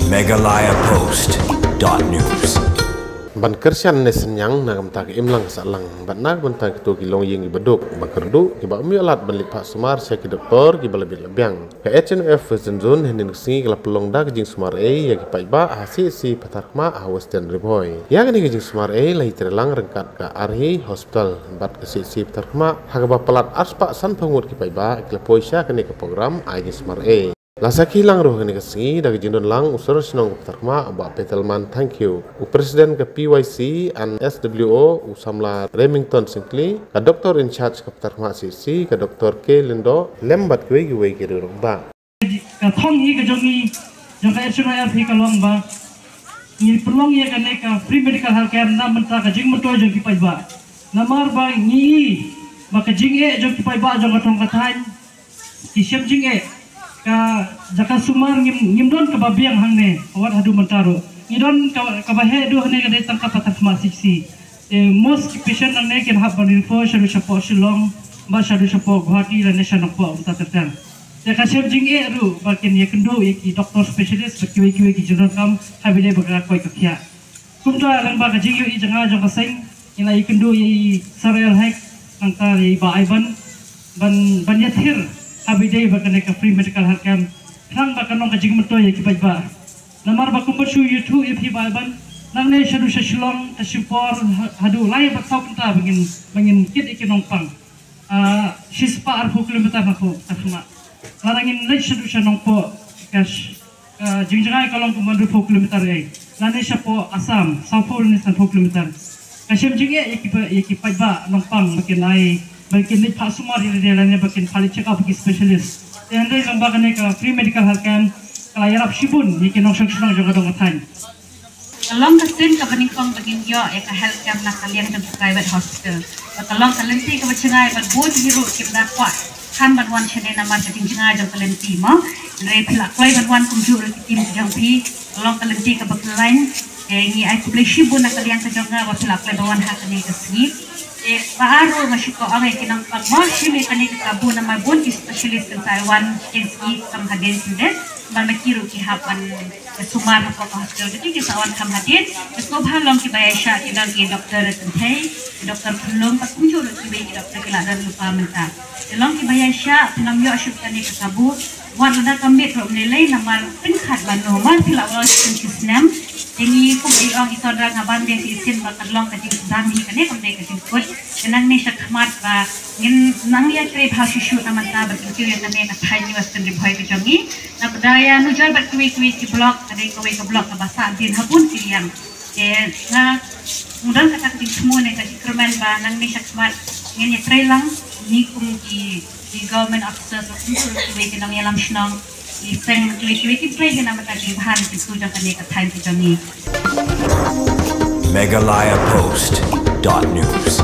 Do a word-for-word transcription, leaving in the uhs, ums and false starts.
Meghalaya Post dot news. Ban kyrshan ne synñiang na ka bynta ka imlang sahlang bad na ka bynta kito ki longïing kiba duk ba kyrduh kiba ym ïoh lad ban leit phah sumar sha ki doktor kiba la bit la biang. Ka H N O F Western Zone hynnin ka sngi ka la pynlong da ka jingsumar ei ïa ki paidbah ha C H C Patharkhmah ha Western Ri Bhoi. Ïa kane ka jingsumar ei la ïatreilang ryngkat ka R H Hospital bad ka C H C Patharkhmah ha kaba palat arspah sanphew ngut ki paidbah ki la poi sha kane ka program ai jingsumar ei. La sakhi lang ruh ha kane ka sngi da ka jingdon lang u Sor Shnong ka Patharkhmah, Bah Petelman Thangkhiew, u President ka P Y C and S W O, u Samla Remington Syngkli, ka Doctor in Charge ka Patharkhmah C H C, ka Doctor K Lyngdoh, lem bad kiwei kiwei ki rangbah. Ka thong hi ka jong ngi, jong ka H N O F hi ka long ba ngi pynlong ïa kane ka free medical health camp na bynta ka jingmyntoi jong ki paidbah. Namar ba ngi i ba ka jingeh jong ki paidbah jong ka thong ka thaiñ, ki shem jingeh, ka jaka sumar ngim, ngim don kaba biang hangne, wat haduh mynta ruh. Ngi don ka, kaba heh duh hangne ka dei tang ka Patharkhmah C H C. Te most ki patient nangne kin hap ban refer shaduh shapoh Shillong, bad shaduh shapoh Guwahati lane sha Nongpoh mynta ter ter. Te ka shem jingeh ruh ba kin ïakynduh ïa ki doctor specialist bad kiwei kiwei ki jingdonkam ha ba ïadei bad ka koit ka khiah. Kumta lyngba ka jingïohi jong nga jong ka seng, ngi la ïakynduh ïa i Sir L Hek, nangta ïa i Bah Aiban, ban, ban ïathir ha ba ïadei bad kane ka free medical health camp, khnang ba kan long ka jingmyntoi ïa ki paidbah. Namar ba kumba shu ïathuh ïa phi Bah Aiban, nangne shaduh sha Shillong ka shim por ha-, haduh lai bad saw kynta ba ngin, ba ngin kit ïa ki nongpang. Ah, shispah arphew kilometer na pdeng Patharkhmah. Lada ngin leit shaduh sha Nongpoh, ka sh-, ka jingjngai ka long kumba hynriewphew kilometer ei. Lane shapoh Assam, sawphew lane sanphew kilometer. Ka shem jingeh ïa ki ba, ïa ki paidbah nongpang ba kin ai, ba kin leit phah sumar ïa lade lane ba kin phah leit check up ki specialist. Te hynrei lyngba kane ka free medical health camp ka la ïarap shibun ïa ki nongshong shnong jong ka dong ka thaiñ. Ka long ka sien kaba nyngkong ba ngin ïoh ïa ka health camp na ka liang jong ka private hospital. Bad ka long ka lynti kaba jngai bad bun hi ruh kim da kwah khan ban wan shane namar ka jingjngai jong ka lynti mo. Hynrei phi la kloi ban wan kumjuh ruh ki team jong phi. Ka long ka lynti kaba khlaiñ. Te ngi ai khublei shibun na ka liang ka jong nga ba phi la kloi ban wan ha kane ka sngi. Te ba ar ruh nga shu kohnguh ïa ki nongpang mo shim ïa kane ka kabu namar bun ki specialist kan sa ai wan ïa ki sngi kam hadien shuh de. Ban ma ki ruh ki hap ban sumar hapoh ka hospital. Te ki sa wan kham hadien. Te sngewbha long kiba ïaishah ki don ki doctor Kynthei, ki doctor Khunlung, bad kumjuh ruh kiwei ki doctor ki la don lypa mynta. Te long kiba ïaishah, phin ym ïoh shuh kane ka kabu. Wat lada ka miet ruh ym lei lei namar pynkhot lano mar phi la wan shisien ki snem. Te ngi kum i ong i Sohra nga ban biang shisien ba ka long ka jingsdang hi kane kam dei ka jingkut. Te nangne shakhmat ba ngin nang ïatrei bha shuh shuh na mynta ba ngin kiew ïa kane ka thaiñ Western Ri Bhoi ka jong ngi. Naba ïa nujor bad kiwei kiwei ki block, ka dei kawei ka block kaba sah dien ha bun ki liang. Te nga, nga don kata ka jingthmu ne ka jingkyrmen ba nangne shakhmat ngin ïatrei lang, ngi kum ki, ki government officers, kum kiwei ki nongïalam shnong, ki seng, kiwei kiwei kin trei hi na bynta ka jingbha ne ka jingkyrkhu jong kane ka thaiñ ka jong ngi. Meghalaya Post dot news.